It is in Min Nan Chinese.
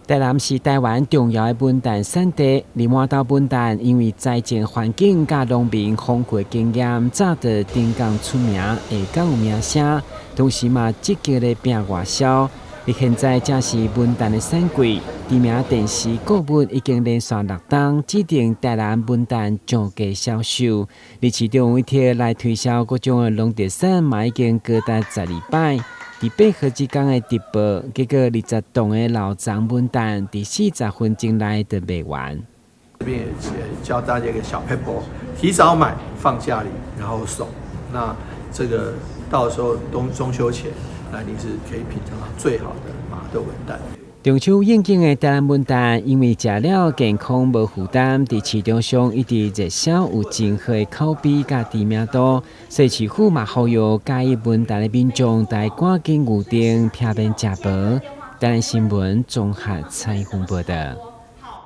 台南是台灣重要的文旦產地，而饃頭文旦因為栽種環境佮農民豐富的經驗，早就頂港出名，下港有名聲，同時嘛積極咧拼外銷。而現在正是文旦的產季，知名電視購物已經連續六冬指定台南文旦上佳銷售，而市長委託來推銷各種的農特產，嘛已經高達12擺。佇八號這工的直播，結果20棟的老欉文旦，佇40分鐘內就賣完。這邊也教大家一個小撇步，提早買放家裡，然後送。那這個到時候冬中秋前，那你是可以品嘗到最好的麻豆文旦。中秋應景的台南文旦，因為食了健康無負擔，佇市場上一直熱銷，有真好的口碑佮知名度。所以市府嘛呼籲佮意文旦的民眾，來趕緊預訂，避免食無。台南新聞綜合採訪報導。